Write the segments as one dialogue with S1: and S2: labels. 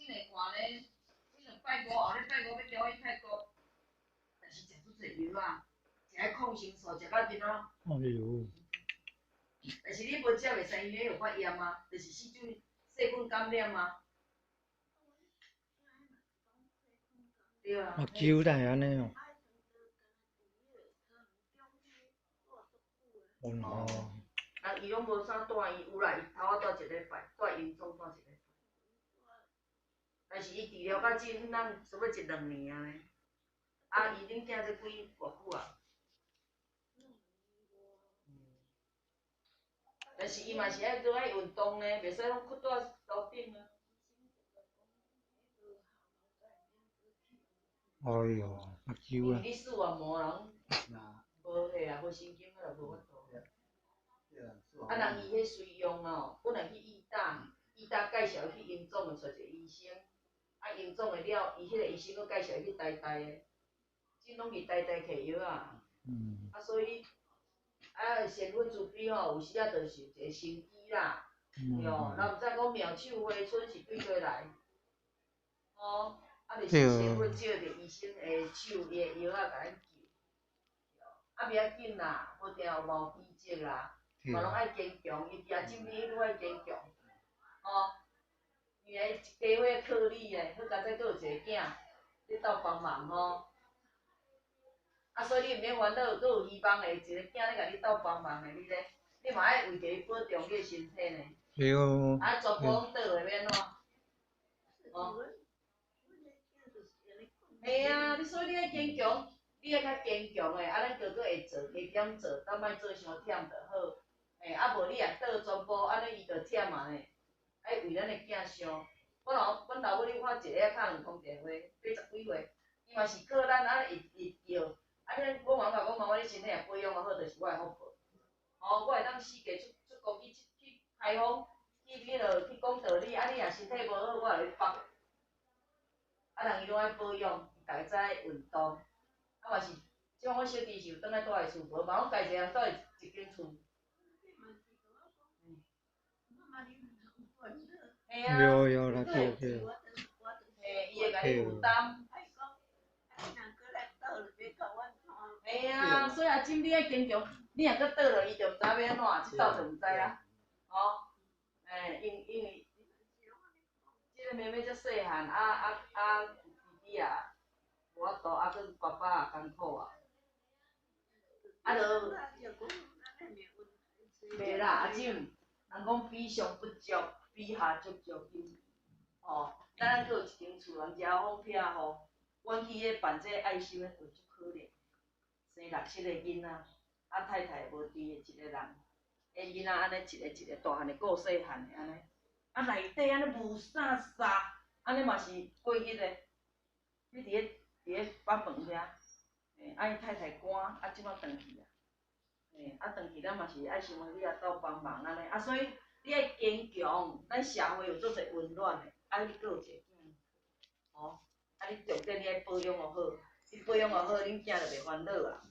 S1: 会看咧，阮上拜五后日拜五欲调去泰國，但是食足濟藥啊，食彼抗生素食到今仔。
S2: 哎喲。
S1: 但是你無食袂使，因為有發炎啊，就是細菌感染啊。對啊。
S2: 目睭哪會按呢哦？哦。
S1: 啊，伊攏無啥蹛醫，有啦，伊頭仔蹛一禮拜，蹛榮總蹛一禮拜。但是伊治療到這，咱差不多一兩年啊呢。啊，伊恁囝這幾偌久啊？但是伊嘛是愛閣愛運動呢，袂使攏屈蹛樓頂啊。
S2: 哎喲，目睭啊！
S1: 你視網膜人無彼啊，無神經啊，就無法度。啊，人伊彼隨用哦，本來去醫大，醫大介紹伊去榮總的揣一個醫生，啊，榮總的了，伊彼個醫生閣介紹伊去台大的，這攏佇台大摕藥啊。啊，所以啊，善粉慈悲吼，有時啊就是一個生機啦，對，人毋知講妙手回春是對佗來，吼，啊，就是善粉借著醫生的手，伊的藥仔共咱救，啊，袂要緊啦，無定有嘛有奇蹟啦。嘛攏愛堅強，伊定真你愈愛堅強，吼！因為一家伙靠你的，好佳哉閣有一個囝咧鬥幫忙吼。啊，所以你毋免煩惱，閣有希望的，一個囝咧共你鬥幫忙的，你咧，你嘛愛為著伊保重你的身體呢。
S2: 對哦。
S1: 啊，全部攏倒的欲按怎？吼？嘿啊，你所以你愛堅強，你愛較堅強的，啊，咱哥哥會做，加減做，但莫做傷忝就好。嘿，啊無你若倒全部，按呢伊就忝啊呢。愛為咱的囝想，我老阮老母你看一个敲兩通電話，八十幾歲，伊嘛是靠咱按呢一直叫，啊恁我媽媽講媽媽你身體若保養好，就是我的福報。吼，我會當四界出出國去去開放，去彼落去講道理，啊你若身體無好，我會放。啊人伊攏愛保養，伊逐日早愛運動，啊嘛是，這擺阮小弟是有轉來蹛佇厝，無嘛攏家一個人蹛佇一間厝。嘿啊，
S2: 有有啦，對對。
S1: 嘿，伊會共你負擔。嘿啊，所以阿珍你愛堅強，你若閣倒落，伊就毋知欲按怎，這鬥就毋知啊。吼，嘿，因為這個妹妹才細漢，啊啊啊弟弟也無法度，啊閣爸爸也艱苦啊。啊，就袂啦，阿珍，人講比上不足，比下足足，吼，咱閣有一間厝，人遮風拆予，阮去彼辦這愛心的，有足可憐，生六七個囡仔，啊太太無佇的一個人，彼囡仔按呢一個一個大漢的顧細漢的按呢，啊內底按呢霧煞煞，按呢嘛是過日的，你佇咧北門遐，嘿，啊伊太太趕，啊這擺轉去啊，嘿，啊轉去咱嘛是愛心去遐鬥幫忙按呢，啊所以你愛堅強，咱社會有足濟溫暖的，啊你閣有一個囝，吼，啊你重點你愛保養予好，你保養予好，恁囝就袂煩惱啊。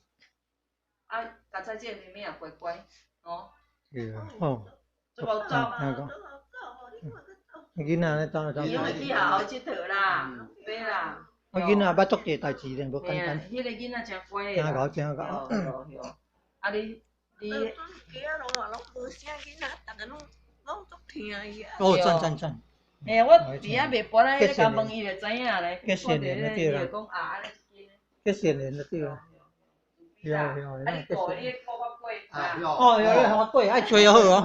S1: 啊，佳哉這個妹妹也乖乖，吼。
S2: 對啊，吼。
S1: 足夠走。
S2: 囡仔咧走走。
S1: 伊攏會去學校𨑨迌啦，對啦。
S2: 啊，囡仔捌足濟代誌咧，無簡單。
S1: 彼個囡仔誠乖的。
S2: 誠𠢕，誠𠢕。
S1: 對對。啊你你。
S2: 哦，讚讚讚。
S1: 嘿啊，我佇遐賣盤仔，彼個共問伊就知影咧。
S2: 結善緣就對啦。
S1: 講啊，按呢一間。
S2: 結善緣就對啦。對啊對啊，
S1: 啊，你顧你顧較過。
S2: 哦，有咧較過，愛揣好哦。